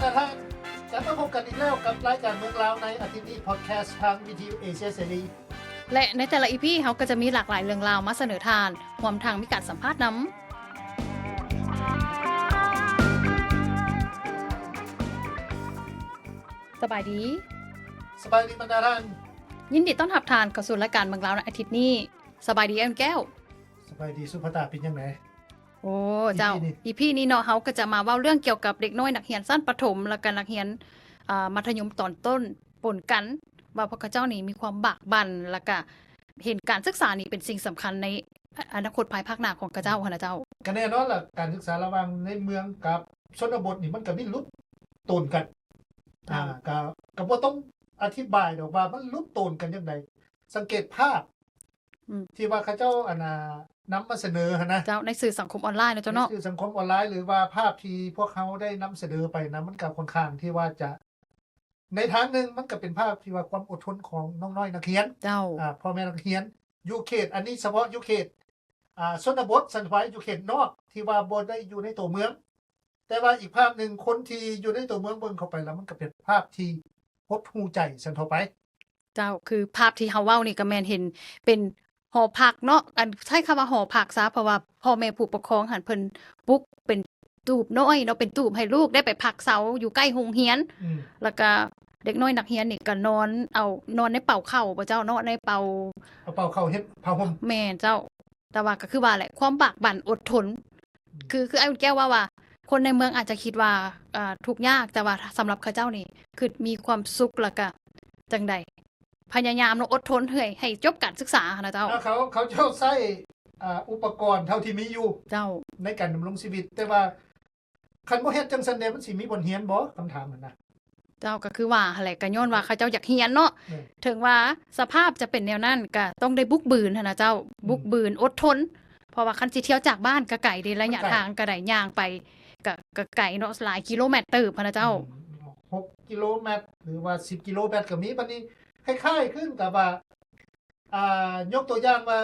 ທ່ານ ກັບມາພົບກັນອີກແລ້ວກັບລາຍການເມືອງລາວໃນອາທິດນີ້ ພອດແຄສທາງວິທະຍຸເອເຊຍເສລີ ແລະ ໃນແຕ່ລະອີພີເຮົາກໍຈະມີຫຼາກຫຼາຍເລື່ອງລາວມາສະເໜີທ່ານ ຮວມທັງມີການສຳພາດນຳ. ສະບາຍດີ. ສະບາຍດີບັນດາທ່ານ. ຍິນດີຕ້ອນຮັບທ່ານເຂົ້າສູ່ລາຍການເມືອງລາວໃນອາທິດນີ້. ສະບາຍດີອ້າຍອຸ່ນແກ້ວ. ສະບາຍດີສຸພາຕາ ເປັນຈັ່ງໃດ? ໂອ້ ເຈົ້າ ອີພີນີ້ເນາະ ເຮົາກໍຈະມາເວົ້າເລື່ອງກ່ຽວກັບເດັກນ້ອຍນັກຮຽນຊັ້ນປະຖົມ ແລ້ວກໍນັກຮຽນ ອ່າ ມັດທະຍົມຕອນຕົ້ນປົນກັນ ວ່າພວກເຂົາເຈົ້ານີ້ມີຄວາມບາກບັ່ນ ແລ້ວກໍເຫັນການສຶກສານີ້ເປັນສິ່ງສຳຄັນໃນອະນາຄົດພາຍພາກໜ້າຂອງເຂົາເຈົ້າຫັ້ນນະເຈົ້າ. ກໍແນ່ນອນລະ ການສຶກສາລະຫວ່າງໃນເມືອງກັບຊົນນະບົດນີ້ ມັນກໍມີຫຼຸດໂຕນກັນ. ເຈົ້າ. ອ່າ ກໍ ກໍບໍ່ຕ້ອງອະທິບາຍດອກວ່າມັນຫຼຸດໂຕນກັນຈັ່ງໃດ. ສັງເກດພາບ ອືມ ທີ່ວ່າເຂົາເຈົ້າ ອັນນ່າ ນຳມາສະເໜີຫັ້ນນະ ເຈົ້າ ໃນສື່ສັງຄົມອອນລາຍນະເຈົ້າເນາະ ໃນສື່ສັງຄົມອອນລາຍ ຫຼືວ່າພາບທີ່ພວກເຮົາໄດ້ນຳສະເໜີໄປນະ ມັນກໍຄ່ອນຂ້າງທີ່ວ່າຈະ ໃນທາງໜຶ່ງມັນກໍເປັນພາບທີ່ວ່າຄວາມອົດທົນຂອງນ້ອງນ້ອຍນັກຮຽນ ເຈົ້າ ອ່າ ພໍ່ແມ່ນັກຮຽນຢູ່ເຂດ ອັນນີ້ສະເພາະຢູ່ເຂດ ອ່າ ຊົນນະບົດ ຊັ້ນໄປ ຢູ່ເຂດນອກ ທີ່ວ່າບໍ່ໄດ້ຢູ່ໃນຕົວເມືອງ. ແຕ່ວ່າອີກພາບໜຶ່ງ ຄົນທີ່ຢູ່ໃນຕົວເມືອງເບິ່ງເຂົ້າໄປແລ້ວ ມັນກໍເປັນພາບທີ່ຫົດຫູ່ໃຈຊັ້ນເທົ່າໄປ. ເຈົ້າ ຄືພາບທີ່ເຮົາເວົ້ານີ້ກໍແມ່ນເຫັນເປັນຫໍພັກເນາະ ອັນ ໃຊ້ຄຳວ່າຫໍພັກຊະ ເພາະວ່າພໍ່ແມ່ຜູ້ປົກຄອງຫັ້ນເພິ່ນປຸກເປັນຕູບນ້ອຍເນາະ ເປັນຕູບໃຫ້ລູກໄດ້ໄປພັກເຊົາຢູ່ໃກ້ໂຮງຮຽນ ອືມ ແລ້ວກໍເດັກນ້ອຍນັກຮຽນນີ້ກໍນອນ ເອົາ ນອນໃນເປົາເຂົ້າບໍ່ເຈົ້າເນາະ ໃນເປົາ ເອົາເປົາເຂົ້າເຮັດຜ້າຫົ່ມ. ແມ່ນເຈົ້າ. ແຕ່ວ່າກໍຄືວ່າແຫຼະ ຄວາມບາກບັ່ນອົດທົນ ອືມ ຄື ຄືອ້າຍອຸ່ນແກ້ວເວົ້າວ່າ ຄົນໃນເມືອງອາດຈະຄິດວ່າ ອ່າ ທຸກຍາກ ແຕ່ວ່າສຳລັບເຂົາເຈົ້ານີ້ ຄືມີຄວາມສຸກ ແລ້ວກະຈັ່ງໃດ ພະຍາຍາມເນາະ ອົດທົນເພື່ອໃຫ້ ໃຫ້ຈົບການສຶກສາຫັ້ນນະເຈົ້າ. ເຂົາ ເຂົາເຈົ້າໃຊ້ ອ່າ ອຸປະກອນເທົ່າທີ່ມີຢູ່ ເຈົ້າ ໃນການດຳລົງຊີວິດ ແຕ່ວ່າ ຄັນບໍ່ເຮັດຈັ່ງຊັ້ນແດ່ ມັນຊິມີບ່ອນຮຽນບໍ່? ຄຳຖາມຫັ້ນນະ. ເຈົ້າ ກໍຄືວ່າຫັ້ນແຫຼະ ກໍຍ້ອນວ່າເຂົາເຈົ້າຢາກຮຽນເນາະ. ແມ່ນ. ເຖິງວ່າສະພາບຈະເປັນແນວນັ້ນ ກໍຕ້ອງໄດ້ບຸກບືນຫັ້ນນະເຈົ້າ. ອືມ. ບຸກບືນ ອົດທົນ ເພາະວ່າຄັນຊິທ່ຽວຈາກບ້ານກໍໄກເດ້ ໄລຍະທາງກໍໄດ້ ຍ່າງໄປກໍ ກໍໄກເນາະ ຫຼາຍກິໂລແມັດເຕີບຫັ້ນນະເຈົ້າ. ອືມ ຫົກກິໂລແມັດ ຫຼືວ່າສິບກິໂລແມັດກໍມີ. ບັດນີ້ຄ້າຍໆຄືກັບວ່າ ອ່າ ຍົກຕົວຢ່າງວ່າ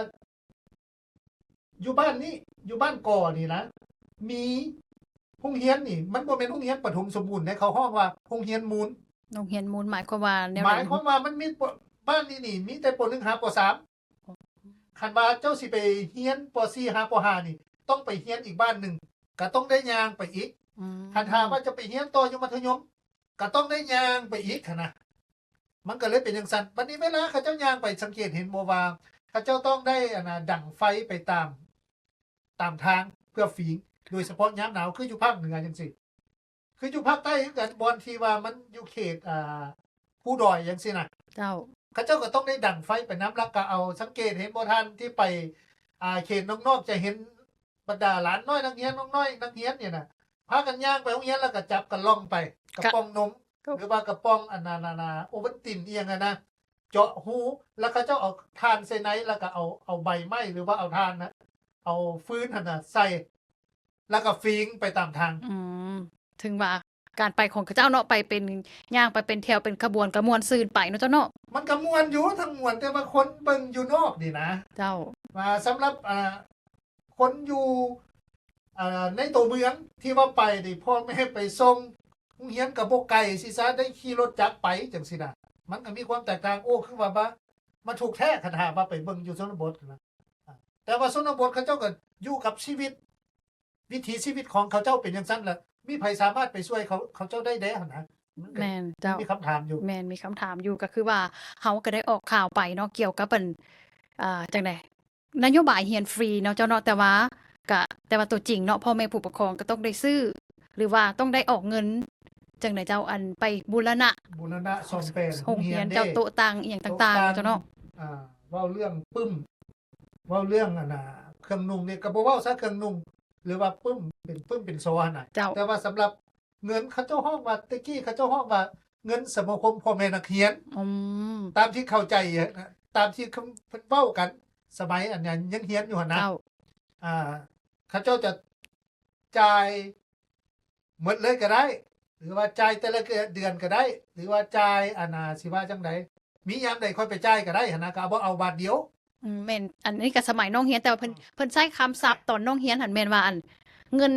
ຢູ່ບ້ານນີ້ ຢູ່ບ້ານກໍນີ້ນະ ມີໂຮງຮຽນນີ້ ມັນບໍ່ແມ່ນໂຮງຮຽນປະຖົມສົມບູນເດ້ ເຂົາຮ້ອງວ່າໂຮງຮຽນມູນ. ໂຮງຮຽນມູນໝາຍຄວາມວ່າແນວໃດ? ໝາຍຄວາມວ່າມັນມີ ປ- ບ້ານນີ້ນີ້ມີແຕ່ ປໍໜຶ່ງ ຫາ ປໍສາມ. ຄັນວ່າເຈົ້າຊິໄປຮຽນ ປໍສີ່ ຫາ ປໍຫ້າ ນີ້ ຕ້ອງໄປຮຽນອີກບ້ານໜຶ່ງ ກະຕ້ອງໄດ້ຍ່າງໄປອີກ. ອືມ. ຄັນຖ້າວ່າຈະໄປຮຽນຕໍ່ຢູ່ມັດທະຍົມ ກະຕ້ອງໄດ້ຍ່າງໄປອີກຫັ້ນນະ. ມັນກໍເລີຍເປັນຈັ່ງຊັ້ນ. ບັດນີ້ເວລາເຂົາເຈົ້າຍ່າງໄປ ສັງເກດເຫັນບໍ່ວ່າ ເຂົາເຈົ້າຕ້ອງໄດ້ ອັນນ່າ ດັງໄຟໄປຕາມ ຕາມທາງເພື່ອຝີງ ໂດຍສະເພາະຍາມໜາວ ຄືຢູ່ພາກເໜືອຈັ່ງຊີ້ ຄືຢູ່ພາກໃຕ້ຄືກັນ ບ່ອນທີ່ວ່າມັນຢູ່ເຂດ ອ່າ ພູດອຍຈັ່ງຊີ້ນະ. ເຈົ້າ. ເຂົາເຈົ້າກໍຕ້ອງໄດ້ດັງໄຟໄປນຳ ແລ້ວກໍເອົາ ສັງເກດເຫັນບໍ່ທ່ານ ທີ່ໄປ ອ່າ ເຂດນອກໆ ຈະເຫັນ ບັນດາຫຼານນ້ອຍນັກຮຽນ ນ້ອງນ້ອຍນັກຮຽນນີ້ນະ ພາກັນຍ່າງໄປໂຮງຮຽນ ແລ້ວກໍຈັບກະລ່ອງໄປ ກະ ກະ ກະປ໋ອງນົມ ກະ ຫຼືວ່າກະປ໋ອງອັນນັ້ນນະ ໂອວັນຕິນອີ່ຫຍັງຫັ້ນນະ ເຈາະຮູ ແລ້ວເຂົາເຈົ້າເອົາຖ່ານໃສ່ໃນ ແລ້ວກໍເອົາ ເອົາໃບໄມ້ ຫຼືວ່າເອົາຖ່ານນະ ເອົາຟືນຫັ້ນນະໃສ່ ແລ້ວກໍຝີງໄປຕາມທາງ. ອືມ ເຖິງວ່າການໄປຂອງເຂົາເຈົ້າເນາະ ໄປເປັນ ຍ່າງໄປເປັນແຖວເປັນຂະບວນ ກໍມ່ວນຊື່ນໄປເນາະເຈົ້າເນາະ. ມັນກໍມ່ວນຢູ່ ທັງມ່ວນ ແຕ່ວ່າຄົນເບິ່ງຢູ່ນອກນີ້ນະ ເຈົ້າ ວ່າສຳລັບ ອ່າ ຄົນຢູ່ ເອີ ໃນຕົວເມືອງທີ່ວ່າໄປນີ້ ພໍ່ແມ່ໄປສົ່ງໂຮງຮຽນກໍບໍ່ໄກຊິຊະ ໄດ້ຂີ່ລົດຈັກໄປຈັ່ງຊີ້ນະ ມັນກໍມີຄວາມແຕກຕ່າງ. ໂອ້ ຄືວ່າ ວ່າ ມາທຸກແທ້ ຄັນຖ້າວ່າໄປເບິ່ງຢູ່ຊົນນະບົດນະ. ແຕ່ວ່າຊົນນະບົດເຂົາເຈົ້າກໍຢູ່ກັບຊີວິດ ວິຖີຊີວິດຂອງເຂົາເຈົ້າເປັນຈັ່ງຊັ້ນລະ ມີໃຜສາມາດໄປຊ່ວຍເຂົາ ເຂົາເຈົ້າໄດ້ແດ່ຫັ້ນນະ. ມັນກໍ ແມ່ນເຈົ້າ ມີຄຳຖາມຢູ່ ແມ່ນ ມີຄຳຖາມຢູ່ ກໍຄືວ່າເຮົາກໍໄດ້ອອກຂ່າວໄປເນາະ ກ່ຽວກັບ ອັນ ອ່າ ຈັ່ງໃດ ນະໂຍບາຍຮຽນຟຣີເນາະເຈົ້າເນາະ ແຕ່ວ່າກະ ແຕ່ວ່າຕົວຈິງເນາະ ພໍ່ແມ່ຜູ້ປົກຄອງກໍຕ້ອງໄດ້ຊື້ ຫຼືວ່າຕ້ອງໄດ້ອອກເງິນ ຈັ່ງໃດເຈົ້າ ອັນໄປບູລະນະ ບູລະນະສ້ອມແປງໂຮງຮຽນເຈົ້າ ໂຕະຕັ່ງອີ່ຫຍັງຕ່າງໆ ເຈົ້າເນາະ. ອ່າ ເວົ້າເລື່ອງປຶ້ມ ເວົ້າເລື່ອງ ອັນນ່າ ເຄື່ອງນຸ່ງນີ້ ກໍບໍ່ເວົ້າຊະ ເຄື່ອງນຸ່ງ ຫຼືວ່າປຶ້ມ ເປັນປຶ້ມເປັນຊໍຫັ້ນນະ ເຈົ້າ ແຕ່ວ່າສຳລັບ ເງິນເຂົາເຈົ້າຮ້ອງວ່າ ແຕ່ກີ້ເຂົາເຈົ້າຮ້ອງວ່າເງິນສະມາຄົມພໍ່ແມ່ນັກຮຽນ ອືມ ຕາມທີ່ເຂົ້າໃຈນະ ຕາມທີ່ເພິ່ນເວົ້າກັນ ສະໄໝອັນຍັງຮຽນຢູ່ຫັ້ນນະ ເຈົ້າ ອ່າ ເຂົາເຈົ້າຈະຈ່າຍໝົດເລີຍກໍໄດ້ ຫຼືວ່າຈ່າຍແຕ່ລະເດືອນກໍໄດ້ ຫຼືວ່າຈ່າຍ ອັນນ່າ ຊິວ່າຈັ່ງໃດ ມີຍາມໃດຄ່ອຍໄປຈ່າຍກໍໄດ້ຫັ້ນນະ ກໍບໍ່ເອົາບາດດຽວ. ອືມ ແມ່ນ ອັນນີ້ກໍສະໄໝນ້ອງຮຽນ ແຕ່ວ່າເພິ່ນ ເພິ່ນໃຊ້ຄຳສັບຕອນນ້ອງຮຽນຫັ້ນແມ່ນວ່າ ອັນ ເງິນ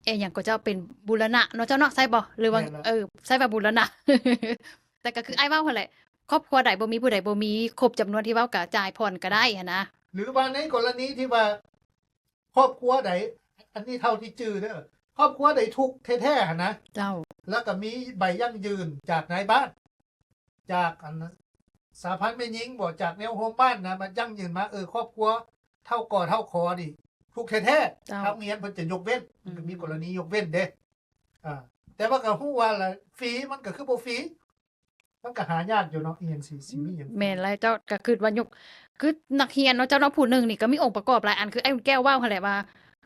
ອີ່ຫຍັງກໍເຈົ້າ ເປັນບູລະນະເນາະເຈົ້າເນາະ ໃຊ່ບໍ່? ຫຼືວ່າ ແມ່ນແລ້ວ ເອີ ໃຊ່ວ່າບູລະນະ ແຕ່ກໍຄືອ້າຍເວົ້າຫັ້ນແຫຼະ ຄອບຄົວໃດບໍ່ມີ ຜູ້ໃດບໍ່ມີຄົບຈຳນວນທີ່ເວົ້າ ກໍຈ່າຍຜ່ອນກໍໄດ້ຫັ້ນນະ. ຫຼືວ່າໃນກໍລະນີທີ່ວ່າ ຄອບຄົວໃດ ອັນນີ້ເທົ່າທີ່ຈື່ເດີ ຄອບຄົວໃດທຸກແທ້ໆຫັ້ນນະ ເຈົ້າ ແລ້ວກໍມີໃບຢັ້ງຢືນຈາກນາຍບ້ານ ຈາກອັນສະຫະພັນແມ່ຍິງບໍ ຈາກແນວຮ່ວມບ້ານນະ ມາຢັ້ງຢືນມາ ເອີ ຄອບຄົວເຖົ້າກໍເຖົ້າຂໍນີ້ ທຸກແທ້ໆ ເຈົ້າ ທາງໂຮງຮຽນເພິ່ນຈະຍົກເວັ້ນ ອືມ ມັນກໍມີກໍລະນີຍົກເວັ້ນເດ້. ອ່າ ແຕ່ວ່າກໍຮູ້ວ່າລະ ຟຣີ ມັນກໍຄືບໍ່ຟຣີ ມັນກໍຫາຍາກຢູ່ເນາະ ອີ່ຫຍັງຊິ ຊິມີຫຍັງ ແມ່ນແລ້ວເຈົ້າ ກໍຄິດວ່າຍົກ ຄືນັກຮຽນເນາະເຈົ້າເນາະ ຜູ້ໜຶ່ງນີ້ກໍມີອົງປະກອບຫຼາຍອັນ ຄືອ້າຍອຸ່ນແກ້ວເວົ້າຫັ້ນແຫຼະວ່າ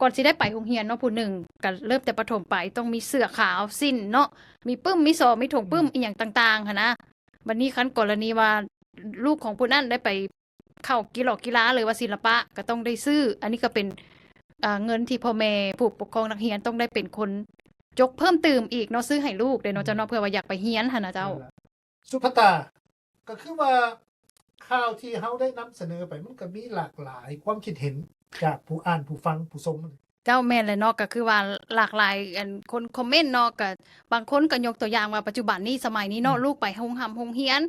ກ່ອນຊິໄດ້ໄປໂຮງຮຽນເນາະ ຜູ້ໜຶ່ງກໍເລີ່ມແຕ່ປະຖົມໄປ ຕ້ອງມີເສື້ອຂາວ ສິ້ນເນາະ ມີປຶ້ມ ມີສໍ ມີຖົງປຶ້ມ ອືມ ອີ່ຫຍັງຕ່າງໆຫັ້ນນະ. ບັດນີ້ຄັນກໍລະນີວ່າລູກຂອງຜູ້ນັ້ນໄດ້ໄປເຂົ້າກິລອກກິລາ ຫຼືວ່າສິລະປະ ກໍຕ້ອງໄດ້ຊື້ ອັນນີ້ກໍເປັນ ເອີ ເງິນທີ່ພໍ່ແມ່ຜູ້ປົກຄອງນັກຮຽນຕ້ອງໄດ້ເປັນຄົນຈົກເພີ່ມຕື່ມອີກເນາະ ຊື້ໃຫ້ລູກເດ້ເນາະ ອືມ ເຈົ້າເນາະ ເພື່ອວ່າຢາກໄປຮຽນຫັ້ນນະເຈົ້າ. ສຸພັດຕາ ກໍຄືວ່າຂ່າວທີ່ເຮົາໄດ້ນຳສະເໜີໄປ ມັນກໍມີຫຼາກຫຼາຍຄວາມຄິດເຫັນຈາກຜູ້ອ່ານ ຜູ້ຟັງ ຜູ້ຊົມ. ເຈົ້າ ແມ່ນແຫຼະເນາະ ກໍຄືວ່າຫຼາກຫຼາຍ ອັນ ຄົນຄອມເມັນເນາະ ກໍບາງຄົນກໍຍົກຕົວຢ່າງວ່າ ປັດຈຸບັນນີ້ ສະໄໝນີ້ເນາະ ອືມ ລູກໄປໂຮງຮ່ຳໂຮງຮຽນ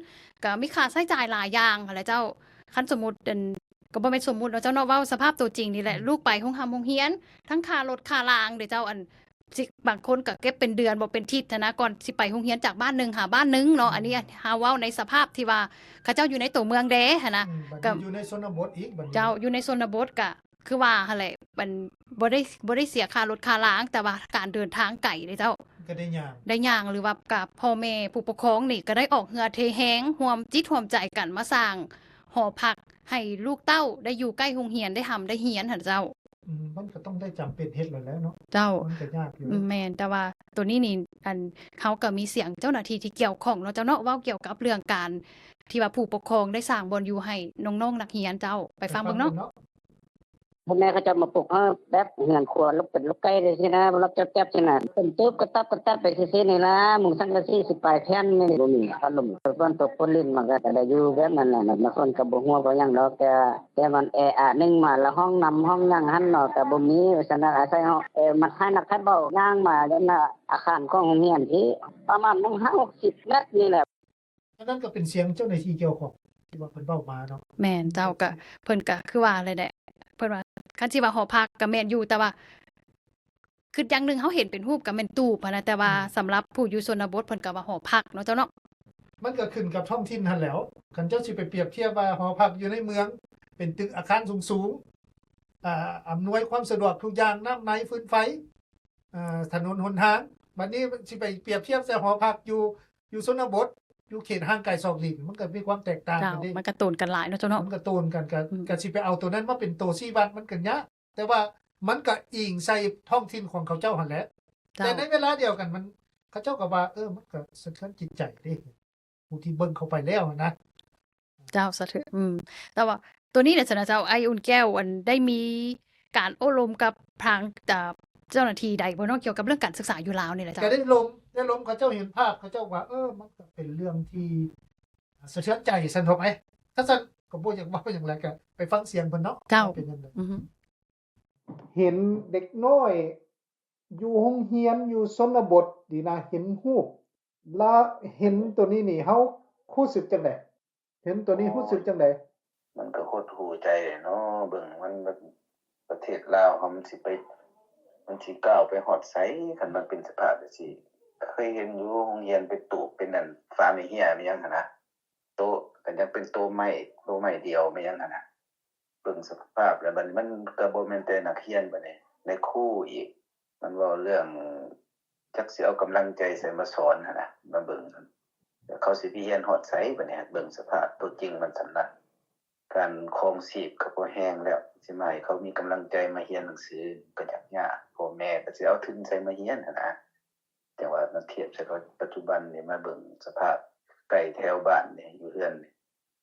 ກໍມີຄ່າໃຊ້ຈ່າຍຫຼາຍຢ່າງຫັ້ນແຫຼະເຈົ້າ. ຄັນສົມມຸດ ອັນ ກໍບໍ່ແມ່ນສົມມຸດເນາະເຈົ້າເນາະ ເວົ້າສະພາບຕົວຈິງນີ້ແຫຼະ ອືມ ລູກໄປໂຮງຮ່ຳໂຮງຮຽນ ທັງຄ່າລົດຄ່າລາງເດ້ເຈົ້າ ອັນ ຊິ ບາງຄົນກໍເກັບເປັນເດືອນ ບໍ່ເປັນທິດຫັ້ນນະ ກ່ອນຊິໄປໂຮງຮຽນຈາກບ້ານໜຶ່ງຫາບ້ານໜຶ່ງເນາະ. ອືມ ອັນນີ້ເຮົາເວົ້າໃນສະພາບທີ່ວ່າເຂົາເຈົ້າຢູ່ໃນຕົວເມືອງແດ່ຫັ້ນນະ ອືມ ບັດນີ້ ກໍຢູ່ໃນຊົນນະບົດອີກ ບັດນີ້ ເຈົ້າ ຢູ່ໃນຊົນນະບົດກໍຄືວ່າຫັ້ນແຫຼະ ມັນບໍ່ໄດ້ ບໍ່ໄດ້ເສຍຄ່າລົດຄ່າລາງ ແຕ່ວ່າການເດີນທາງໄກເດ້ເຈົ້າ ກໍໄດ້ຍ່າງ ໄດ້ຍ່າງ ຫຼືວ່າກັບພໍ່ແມ່ຜູ້ປົກຄອງນີ້ ກໍໄດ້ອອກເຫື່ອເທແຮງ ຮ່ວມຈິດຮ່ວມໃຈກັນມາສ້າງຫໍພັກໃຫ້ລູກເຕົ້າໄດ້ຢູ່ໃກ້ໂຮງຮຽນ ໄດ້ຮ່ຳໄດ້ຮຽນຫັ້ນເຈົ້າ. ອືມ ມັນກໍຕ້ອງໄດ້ຈຳເປັນເຮັດແລ້ວແຫຼະເນາະ ເຈົ້າ ມັນກໍຍາກຢູ່ ອືມ ແມ່ນ ແຕ່ວ່າໂຕນີ້ນີ້ ອັນ ເຮົາກໍມີສຽງເຈົ້າໜ້າທີ່ທີ່ກ່ຽວຂ້ອງເນາະເຈົ້າເນາະ ເວົ້າກ່ຽວກັບເລື່ອງການທີ່ວ່າຜູ້ປົກຄອງໄດ້ສ້າງບ່ອນຢູ່ໃຫ້ນ້ອງໆນັກຮຽນເຈົ້າ ໄປຟັງເບິ່ງເນາະ. ພໍ່ແມ່ເຂົາເຈົ້າມາປຸກເຮົາແບບເຮືອນຄົວລົກເປັນລົກໄກ່ຈັ່ງຊີ້ນະ ລັບແຈັບໆຊີ້ນະ ເປັນຕູບກະຕັບກະຕັບໄປຊື່ໆນີ້ລະ ມຸງສັງກະສີຊິປາຍແຜ່ນນີ້ບໍ່ມີ ພັດລົມ ຝົນຕົກຝົນລິນມາກໍໄດ້ຢູ່ແບບນັ້ນແຫຼະ ບາງຄົນກໍບໍ່ຮູ້ບໍ່ຫຍັງດອກ ແຕ່ ແຕ່ມັນແອອັດໜຶ່ງມາລະ ຫ້ອງນ້ຳຫ້ອງຫຍັງຫັ້ນເນາະ ກໍບໍ່ມີ ສະນັ້ນອາໄສເຮົາ ເອີ ມັນໃຫ້ນັກໄທເບົາຍ່າງມາເລີຍນະ ອາຄານຂອງໂຮງຮຽນພີ້ ປະມານໜຶ່ງຮ້ອຍຫົກສິບແມັດນີ້ແຫຼະ. ອັນນັ້ນກໍເປັນສຽງເຈົ້າໜ້າທີ່ກ່ຽວຂ້ອງທີ່ວ່າເພິ່ນເວົ້າມາເນາະ. ແມ່ນເຈົ້າ ກະເພິ່ນກະຄືວ່າແຫຼະ ເພິ່ນວ່າຄັນຊິວ່າຫໍພັກກະແມ່ນຢູ່ ແຕ່ວ່າຄຶດຢ່າງໜຶ່ງ ເຮົາເຫັນເປັນຮູບກະແມ່ນຕູບຫັ້ນນະ ແຕ່ວ່າ ອືມ ສຳລັບຜູ້ຢູ່ຊົນນະບົດ ເພິ່ນກະວ່າຫໍພັກເນາະເຈົ້າເນາະ. ມັນກະຂຶ້ນກັບທ້ອງຖິ່ນຫັ້ນແຫຼ້ວ ຄັນເຈົ້າຊິໄປປຽບທຽບວ່າຫໍພັກຢູ່ໃນເມືອງ ເປັນຕຶກອາຄານສູງໆ ອາ ອຳນວຍຄວາມສະດວກທຸກຢ່າງ ນ້ຳໃນຟືນໄຟ ອາ ຖະໜົນຫົນທາງ ບັດນີ້ຊິໄປປຽບທຽບໃສ່ຫໍພັກຢູ່ ຢູ່ຊົນນະບົດ ຢູ່ເຂດຫ່າງໄກສອກຫຼີກ ມັນກໍມີຄວາມແຕກຕ່າງກັນເດ້ ເຈົ້າ ມັນກໍໂຕນກັນຫຼາຍເນາະເຈົ້າເນາະ ມັນກໍໂຕນກັນ ກໍ ອືມ ກໍຊິໄປເອົາໂຕນັ້ນມາເປັນໂຕຊີ້ວັດ ມັນກໍຍາກ ແຕ່ວ່າມັນກໍອີງໃສ່ທ້ອງຖິ່ນຂອງເຂົາເຈົ້າຫັ້ນແຫຼະ ເຈົ້າ ແຕ່ໃນເວລາດຽວກັນ ມັນ ເຂົາເຈົ້າກໍວ່າ ເອີ ມັນກໍສະເທືອນຈິດໃຈເດ້ ຜູ້ທີ່ເບິ່ງເຂົ້າໄປແລ້ວນະ. ເຈົ້າ ສາທຸ ອືມ ແຕ່ວ່າໂຕນີ້ນະ ສະນະເຈົ້າ ອ້າຍອຸ່ນແກ້ວ ອັນ ໄດ້ມີການໂອ້ລົມກັບທາງ ເຈົ້າ ເຈົ້າໜ້າທີ່ໃດບໍ່ເນາະ ກ່ຽວກັບເລື່ອງການສຶກສາຢູ່ລາວນີ້ແຫຼະເຈົ້າ? ກໍໄດ້ລົມ ໄດ້ລົມ ເຂົາເຈົ້າເຫັນພາບ ເຂົາເຈົ້າວ່າ ເອີ ມັນກໍເປັນເລື່ອງທີ່ສະເທືອນໃຈຊັ້ນເຖາະ ໄປ ຄັນຊັ້ນກໍບໍ່ຢາກເວົ້າຫຍັງຫຼາຍ ກໍໄປຟັງສຽງເພິ່ນເນາະ ເຈົ້າ ວ່າເປັນຈັ່ງໃດ. ອືຮຶ ເຫັນເດັກນ້ອຍຢູ່ໂຮງຮຽນຢູ່ຊົນນະບົດນີ້ນະ ເຫັນຮູບ ລະເຫັນໂຕນີ້ນີ້ ເຮົາຮູ້ສຶກຈັ່ງໃດ? ເຫັນໂຕນີ້ຮູ້ສຶກຈັ່ງໃດ? ມັນກໍຫົດຫູ່ໃຈເນາະ ເບິ່ງມັນ ປະເທດລາວເຮົາມັນຊິໄປ ມັນຊິກ້າວໄປຮອດໃສ ຄັນມັນເປັນສະພາບຈັ່ງຊີ້. ເຄີຍເຫັນຢູ່ໂຮງຮຽນເປັນຕູບ ເປັນອັນ ຝາແມ່ເຮຍແມ່ນຫຍັງຫັ້ນນະ ໂຕະ ກໍຍັງເປັນໂຕໄມ້ ໂຕໄມ້ດຽວແມ່ນຫຍັງຫັ້ນນະ. ເບິ່ງສະພາບແລ້ວ ບັດນີ້ມັນກໍບໍ່ແມ່ນແຕ່ນັກຮຽນ ບັດນີ້ນາຍຄູອີກ ມັນເວົ້າເລື່ອງ ຈັກຊິເອົາກຳລັງໃຈໃສມາສອນຫັ້ນນະ ມາເບິ່ງ ແລ້ວເຂົາຊິໄປຮຽນຮອດໃສ ບັດນີ້ເບິ່ງສະພາບຕົວຈິງມັນສ່ຳນັ້ນ ການຄອງຊີບກໍບໍ່ແຮງແລ້ວ ຊິມາໃຫ້ເຂົາມີກຳລັງໃຈມາຮຽນໜັງສືກໍຍາກຍາກ ພໍ່ແມ່ກໍຊິເອົາທຶນໃສມາຮຽນຫັ້ນນະ. ຈັ່ງວ່າມາທຽບໃສ່ກັບປັດຈຸບັນນີ້ ມາເບິ່ງສະພາບໃກ້ແຖວບ້ານນີ້ ຢູ່ເຮືອນນີ້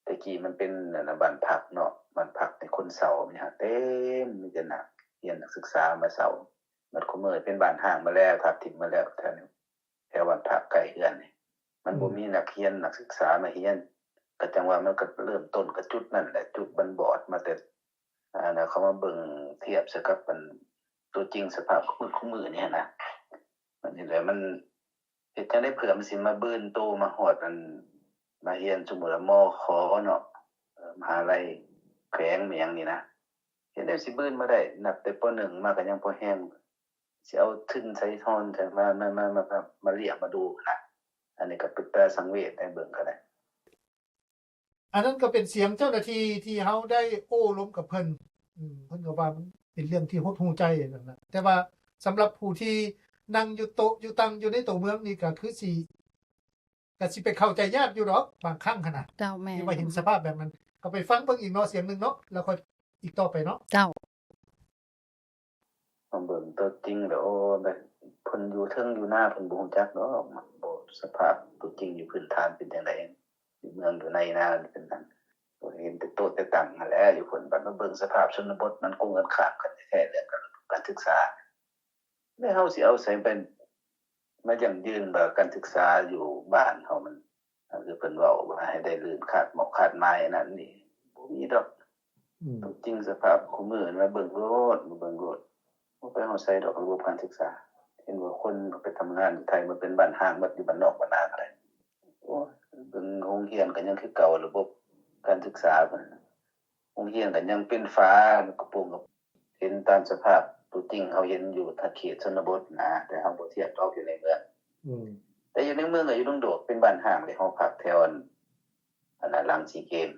ແຕ່ກີ້ມັນເປັນອັນນະ ບ້ານພັກເນາະ ບ້ານພັກໃນຄົນເຊົ່າມີຫາເຕັມ ມີແຕ່ນັກຮຽນນັກສຶກສາມາເຊົ່າ. ບັດຄຸມື້ເປັນບ້ານຮ້າງໝົດແລ້ວ ທັບຖິ້ມໝົດແລ້ວ ແຖວນີ້ ແຖວບ້ານພັກໃກ້ເຮືອນນີ້ ມັນບໍ່ ອືມ ມີນັກຮຽນນັກສຶກສາມາຮຽນ ກໍຈັ່ງວ່າມັນກໍເລີ່ມຕົ້ນກໍຈຸດນັ້ນແຫຼະ ຈຸດມັນບອດມາແຕ່ ອັນນະ ເຂົາມາເບິ່ງທຽບໃສ່ກັບອັນ ຕົວຈິງສະພາບຂອງມື້ ຂອງມື້ນີ້ຫັ້ນນະ. ບັດນີ້ແຫຼະ ມັນເຮັດຈັ່ງໃດເພື່ອມັນຊິມາບືນໂຕມາຮອດອັນ ມາຮຽນ ສົມມຸດວ່າ ມຂ ເນາະ ເອີ ມະຫາໄລແຂວງ ແມ່ນຫຍັງນີ້ນະ ເຮັດແນວຊິບືນມາໄດ້ ນັບແຕ່ ປໍໜຶ່ງ ມາກໍຍັງພໍແຮງ ຊິເອົາທຶນໃສຮອນໃສມາ ມາ ມາ ມາ ມາລ້ຽງມາດູນະ. ອັນນີ້ກໍເປັນຕາສັງເວດໃນເບິ່ງກໍໄດ້. ອັນນັ້ນກໍເປັນສຽງເຈົ້າໜ້າທີ່ທີ່ເຮົາໄດ້ໂອ້ລົມກັບເພິ່ນ ເພິ່ນກໍວ່າມັນເປັນເລື່ອງທີ່ຫົດຫູ່ໃຈນັ້ນນະ. ແຕ່ວ່າສຳລັບຜູ້ທີ່ນັ່ງຢູ່ໂຕະຢູ່ຕັ່ງຢູ່ໃນໂຕເມືອງນີ້ ກໍຄືຊິ ກໍຊິໄປເຂົ້າໃຈຍາກຢູ່ດອກບາງຄັ້ງຫັ້ນນະ ເຈົ້າ ແມ່ນ ທີ່ວ່າເຫັນສະພາບແບບນັ້ນ. ກໍໄປຟັງເບິ່ງອີກເນາະ ສຽງໜຶ່ງເນາະ ແລ້ວຄ່ອຍອີກຕໍ່ໄປເນາະ ເຈົ້າ. ມາເບິ່ງຕົວຈິງແລ້ວ ໂອ້ ແບບເພິ່ນຢູ່ເທິງຢູ່ໜ້າ ເພິ່ນບໍ່ຮູ້ຈັກດອກ ມັນບໍ່ ສະພາບຕົວຈິງຢູ່ພື້ນຖານເປັນຈັ່ງໃດ ຢູ່ເມືອງຢູ່ໃນນາເປັນນັ້ນ ເຫັນແຕ່ໂຕະແຕ່ຕັ່ງຫັ້ນແຫຼະ ຢູ່ພຸ້ນ. ບັດມາເບິ່ງສະພາບຊົນນະບົດ ມັນກົງກັນຂ້າມກັນແທ້ໆ ເລື່ອງການສຶກສາ ແລ້ວເຮົາຊິເອົາໃສໄປມາຢັ້ງຢືນວ່າການສຶກສາຢູ່ບ້ານເຮົາມັນ ຄືເພິ່ນເວົ້າວ່າໃຫ້ໄດ້ລື່ນຄາດໝາກຄາດໝາຍອັນນັ້ນນີ້ ບໍ່ມີດອກ. ຕົວຈິງສະພາບຄູ່ມື້ມາເບິ່ງໂລດ ມາເບິ່ງໂລດ ບໍ່ໄປຮອດໃສດອກ ລະບົບການສຶກສາ. ເຫັນວ່າຄົນໄປທຳງານຢູ່ໄທ ມາເປັນບ້ານຮ້າງໝົດ ຢູ່ບ້ານນອກບ້ານນາກໍໄດ້. ໂອ້ຍ ເບິ່ງໂຮງຮຽນກໍຍັງຄືເກົ່າ ລະບົບການສຶກສາ ໂຮງຮຽນກໍຍັງເປັນຝາກະໂປງ ເຫັນຕາມສະພາບຕົວຈິງ ເຮົາເຫັນຢູ່ເຂດຊົນນະບົດນະ ແຕ່ເຮົາບໍ່ທຽບເທົ່າຢູ່ໃນເມືອງ. ແຕ່ຢູ່ໃນເມືອງກໍຢູ່ດົງໂດກ ເປັນບ້ານຮ້າງເດ້ ຫໍພັກແຖວອັນ ອັນນັ້ນ ຫຼັງຊີເກມ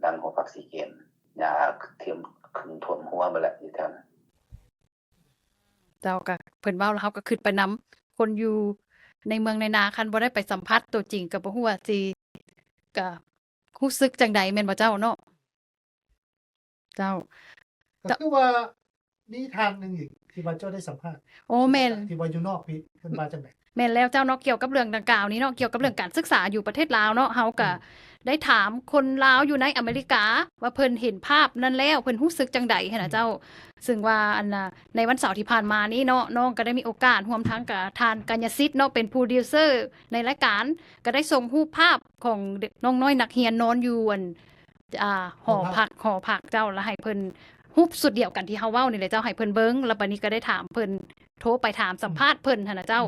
ຫຼັງຫໍພັກຊີເກມ ຫຍ້າເທີມ ຂຶ້ນຖ້ວມຫົວໝົດແລ້ວຢູ່ແຖວນັ້ນ. ເຈົ້າ ກະເພິ່ນເວົ້າແລ້ວເຮົາກະຄຶດໄປນຳ ຄົນຢູ່ໃນເມືອງໃນນາ ຄັນບໍ່ໄດ້ໄປສຳຜັດຕົວຈິງກະບໍ່ຮູ້ວ່າຊິ ກະຮູ້ສຶກຈັ່ງໃດແມ່ນບໍ່ເຈົ້າເນາະ? ເຈົ້າ ກໍຄືວ່າມີທ່ານໜຶ່ງອີກທີ່ວ່າເຈົ້າໄດ້ສຳພາດ ໂອ້ ແມ່ນ ທີ່ວ່າຢູ່ນອກພີ້ ເພິ່ນວ່າຈັ່ງໃດ? ແມ່ນແລ້ວເຈົ້າເນາະ ກ່ຽວກັບເລື່ອງດັ່ງກ່າວນີ້ເນາະ ກ່ຽວກັບເລື່ອງການສຶກສາຢູ່ປະເທດລາວເນາະ ເຮົາກະໄດ້ຖາມຄົນລາວຢູ່ໃນອາເມລິກາ ວ່າເພິ່ນເຫັນພາບນັ້ນແລ້ວ ເພິ່ນຮູ້ສຶກຈັ່ງໃດຫັ້ນນະເຈົ້າ. ຊຶ່ງວ່າອັນ ໃນວັນເສົາທີ່ຜ່ານມານີ້ເນາະ ນ້ອງກໍໄດ້ມີໂອກາດຮ່ວມທັງກັບທ່ານ ກັນຍະສິດ ເນາະ ເປັນໂປຣດິວເຊີໃນລາຍການ ກໍໄດ້ສົ່ງຮູບພາບຂອງເດັກນ້ອງນ້ອຍນັກຮຽນນອນຢູ່ອັນ ອ່າ ຫໍພັກ ຫໍພັກເຈົ້າ ລະໃຫ້ເພິ່ນຮູບຊຸດດຽວກັນທີ່ເຮົາເວົ້ານີ້ແຫຼະເຈົ້າ ໃຫ້ເພິ່ນເບິ່ງ ລະບາດນີ້ກໍໄດ້ຖາມເພິ່ນ ໂທໄປຖາມສຳພາດເພິ່ນຫັ້ນນະເຈົ້າ.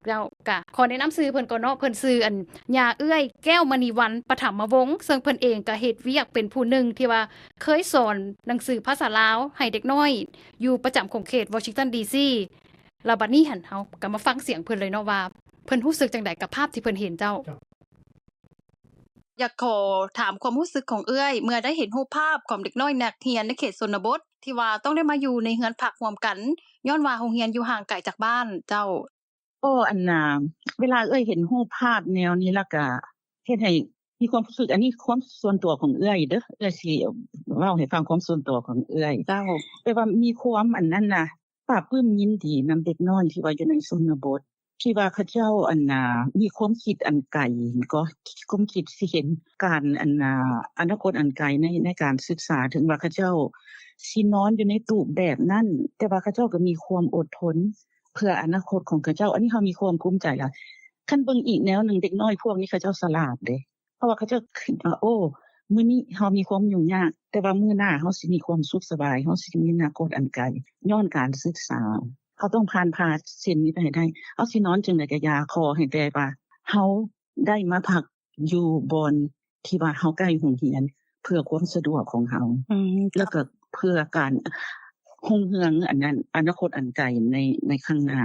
ເຈົ້າ ກະຂໍແນະນຳຊື່ເພິ່ນກ່ອນເນາະ ເພິ່ນຊື່ອັນ ຍາເອື້ອຍ ແກ້ວມະນີວັນ ປະຖຳມະວົງ ເຊິ່ງເພິ່ນເອງກະເຮັດວຽກເປັນຜູ້ໜຶ່ງທີ່ວ່າເຄີຍສອນໜັງສືພາສາລາວໃຫ້ເດັກນ້ອຍ ຢູ່ປະຈຳຂົງເຂດວໍຊິງຕັນ ດີຊີ ລະບາດນີ້ຫັ້ນ ເຮົາກະມາຟັງສຽງເພິ່ນເລີຍເນາະວ່າ ເພິ່ນຮູ້ສຶກຈັ່ງໃດກັບພາບທີ່ເພິ່ນເຫັນເຈົ້າ. ຢາກຂໍຖາມຄວາມຮູ້ສຶກຂອງເອື້ອຍ ເມື່ອໄດ້ເຫັນຮູບພາບຂອງເດັກນ້ອຍນັກຮຽນໃນເຂດຊົນນະບົດ ທີ່ວ່າຕ້ອງໄດ້ມາຢູ່ໃນເຮືອນພັກຮ່ວມກັນ ຍ້ອນວ່າໂຮງຮຽນຢູ່ຫ່າງໄກຈາກບ້ານເຈົ້າ. ໂອ້ ອັນນ່າ ເວລາເອື້ອຍເຫັນຮູບພາບແນວນີ້ລະກະເຮັດໃຫ້ມີຄວາມຮູ້ສຶກ ອັນນີ້ຄວາມສ່ວນຕົວຂອງເອື້ອຍເດີ້ ເອື້ອຍຊິເວົ້າໃຫ້ຟັງຄວາມສ່ວນຕົວຂອງເອື້ອຍ ແຕ່ວ່າມີຄວາມອັນນັ້ນນະ ປາບປື້ມຍິນດີນຳເດັກນ້ອຍທີ່ວ່າຢູ່ໃນຊົນນະບົດ ທີ່ວ່າເຂົາເຈົ້າ ອັນນ່າ ມີຄວາມຄິດອັນໄກ ກໍຄວາມຄິດຊິເຫັນການ ອັນນ່າ ອະນາຄົດອັນໄກໃນ ໃນການສຶກສາ ເຖິງວ່າເຂົາເຈົ້າຊິນອນຢູ່ໃນຕູບແບບນັ້ນ ແຕ່ວ່າເຂົາເຈົ້າກໍມີຄວາມອົດທົນເພື່ອອະນາຄົດຂອງເຂົາເຈົ້າ ອັນນີ້ເຮົາມີຄວາມພູມໃຈຫຼາຍ. ຄັນເບິ່ງອີກແນວໜຶ່ງ ເດັກນ້ອຍພວກນີ້ເຂົາເຈົ້າສະຫຼາດເດ້ ເພາະວ່າເຂົາເຈົ້າຄິດວ່າ ໂອ້ ມື້ນີ້ເຮົາມີຄວາມຫຍຸ້ງຍາກ ແຕ່ວ່າມື້ໜ້າເຮົາຊິມີຄວາມສຸກສະບາຍ ເຮົາຊິມີອະນາຄົດອັນໄກ ຍ້ອນການສຶກສາ ເຮົາຕ້ອງຜ່ານຜ່າເສັ້ນນີ້ໄປໃຫ້ໄດ້ ເຮົາຊິນອນຈັ່ງໃດກະຢ່າ ຂໍໃຫ້ແຕ່ວ່າເຮົາໄດ້ມາພັກຢູ່ບ່ອນທີ່ວ່າເຮົາໃກ້ໂຮງຮຽນ ເພື່ອຄວາມສະດວກຂອງເຮົາ ແລ້ວກະເພື່ອການຮຸ່ງເຮືອງ ອັນນັ້ນ ອະນາຄົດອັນໄກໃນ ໃນຂ້າງໜ້າ.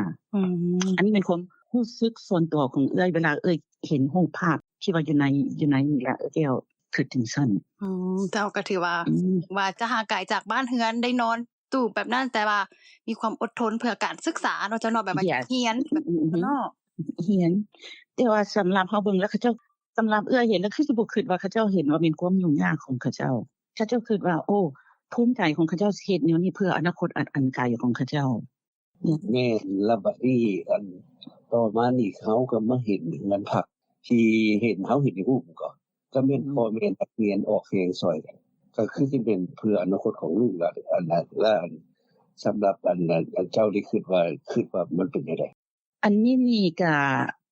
ອັນນີ້ແມ່ນຄວາມຮູ້ສຶກສ່ວນຕົວຂອງເອື້ອຍ ເວລາເອື້ອຍເຫັນຮູບພາບ ທີ່ວ່າຢູ່ໃນ ຢູ່ໃນນີ້ລະ ແກ້ວຄິດຈັ່ງຊັ້ນ. ເຈົ້າ ກໍຖືວ່າ ວ່າຈະຫ່າງໄກຈາກບ້ານເຮືອນ ໄດ້ນອນຕູບແບບນັ້ນ ແຕ່ວ່າມີຄວາມອົດທົນເພື່ອການສຶກສາເນາະ ເຈົ້າເນາະ ແບບວ່າຮຽນເນາະ ຮຽນ ແຕ່ວ່າສຳລັບເຮົາເບິ່ງແລ້ວ ເຂົາເຈົ້າ ສຳລັບເອື້ອຍເຫັນແລ້ວ ຄືຊິບໍ່ຄິດວ່າເຂົາເຈົ້າເຫັນວ່າແມ່ນຄວາມຫຍຸ້ງຍາກຂອງເຂົາເຈົ້າ ເຂົາເຈົ້າຄິດວ່າ ໂອ້ ພູມໃຈຂອງເຂົາເຈົ້າຊິເຮັດແນວນີ້ເພື່ອອະນາຄົດອັນ ອັນໄກຂອງເຂົາເຈົ້າ. ແມ່ນ ແລ້ວບາດນີ້ ອັນ ຕໍ່ມານີ້ເຮົາກໍມາເຫັນເຮືອນພັກ ທີ່ເຫັນ ເຮົາເຫັນໃນຮູບກໍ ກໍແມ່ນພໍ່ແມ່ນັກຮຽນອອກແຮງຊ່ອຍກັນ ກໍຄືຊິເປັນເພື່ອອະນາຄົດຂອງລູກຫຼານ ອັນນັ້ນ ແລະ ອັນ ສຳລັບ ອັນ ອັນ ອັນເຈົ້ານີ້ຄິດວ່າ ຄິດວ່າມັນເປັນແນວໃດ? ອັນນີ້ນີ້ກະ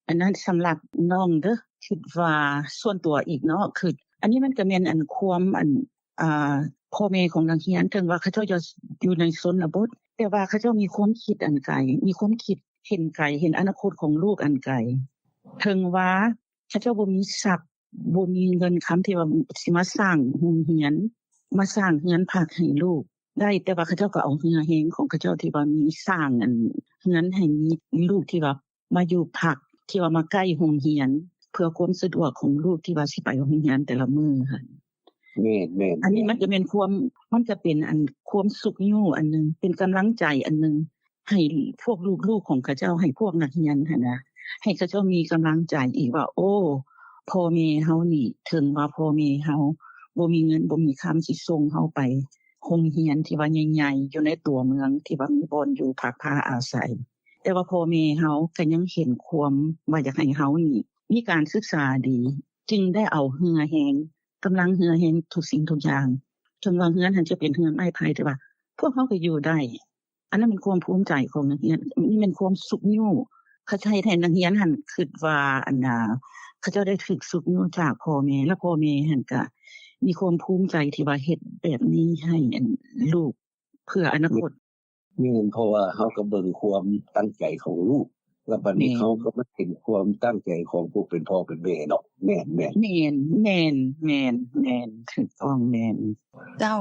ອັນນັ້ນ ສຳລັບນ້ອງເດີ້ ຄິດວ່າສ່ວນຕົວອີກເນາະ ຄື ອັນນີ້ມັນກະແມ່ນ ອັນ ຄວາມ ອັນ ອ່າ ພໍ່ແມ່ຂອງນັກຮຽນ ເຖິງວ່າເຂົາເຈົ້າຈະຢູ່ໃນຊົນນະບົດ ແ ແຕ່ວ່າເຂົາເຈົ້າມີຄວາມຄິດອັນໄກ, ມີຄວາມຄິດເຫັນໄກ, ເຫັນອະນາຄົດຂອງລູກອັນໄກ. ເຖິງວ່າເຂົາເຈົ້າບໍ່ມີຊັບ, ບໍ່ມີເງິນຄຳທີ່ວ່າຊິມາສ້າງໂຮງຮຽນ, ມາສ້າງເຮືອນພັກໃຫ້ລູກໄດ້, ແຕ່ວ່າເຂົາເຈົ້າກໍເອົາເຫື່ອແຮງຂອງເຂົາເຈົ້າທີ່ວ່າມີສ້າງອັນເຮືອນໃຫ້ມີລູກທີ່ວ່າ ມາຢູ່ພັກທີ່ວ່າມາໃກ້ໂຮງຮຽນ ເພື່ອຄວາມສະດວກຂອງລູກທີ່ວ່າຊິໄປໂຮງຮຽນແຕ່ລະມື້ຫັ້ນ. ແມ່ນໆໆ ອັນນີ້ມັນກໍແມ່ນຄວາມ ມັນກໍເປັນອັນຄວາມຊຸກຍູ້ອັນໜຶ່ງ ເປັນກຳລັງໃຈອັນໜຶ່ງ ໃຫ້ພວກລູກໆຂອງເຂົາເຈົ້າ ໃຫ້ພວກນັກຮຽນຫັ້ນນະ ໃຫ້ເຂົາເຈົ້າມີກຳລັງໃຈອີກວ່າ ໂອ້ ພໍ່ແມ່ເຮົານີ້ ເຖິງວ່າພໍ່ແມ່ເຮົາບໍ່ມີເງິນບໍ່ມີຄຳຊິສົ່ງເຮົາໄປໂຮງຮຽນທີ່ວ່າໃຫຍ່ໆ ຢູ່ໃນຕົວເມືອງ ທີ່ວ່າມີບ່ອນຢູ່ພັກພາອາໄສ ແຕ່ວ່າພໍ່ແມ່ເຮົາກໍຍັງເຫັນຄວາມວ່າຢາກໃຫ້ເຮົານີ້ມີການສຶກສາດີ ຈຶ່ງໄດ້ເອົາເຫື່ອແຮງ ກຳລັງເຫື່ອແຮງທຸກສິ່ງທຸກຢ່າງ ເຖິງວ່າເຮືອນຫັ້ນຈະເປັນເຮືອນໄມ້ໄຜ່ ແຕ່ວ່າພວກເຮົາກໍຢູ່ໄດ້. ອັນນັ້ນແມ່ນຄວາມພູມໃຈຂອງນັກຮຽນ, ນີ້ແມ່ນຄວາມຊຸກຍູ້. ເຂົາເຈົ້າເຮັດໃຫ້ນັກຮຽນຫັ້ນຄິດວ່າ ອັນນ່າ ເຂົາເຈົ້າໄດ້ຖືກຊຸກຍູ້ຈາກພໍ່ແມ່ ແລະ ພໍ່ແມ່ຫັ້ນກະມີຄວາມພູມໃຈທີ່ວ່າເຮັດແບບນີ້ໃຫ້ ອັນ ລູກ ເພື່ອອະນາຄົດ. ແມ່ນ ເພາະວ່າເຮົາກໍເບິ່ງຄວາມຕັ້ງໃຈຂອງລູກ ແລ້ວບັດນີ້ ແມ່ນ ເຮົາກໍມາເຫັນຄວາມຕັ້ງໃຈຂອງຜູ້ເປັນພໍ່ເປັນແມ່ເນາະ. ແມ່ນໆ ແມ່ນ ແມ່ນ ແມ່ນ ແມ່ນ ຖືກຕ້ອງ ແມ່ນ. ເຈົ້າ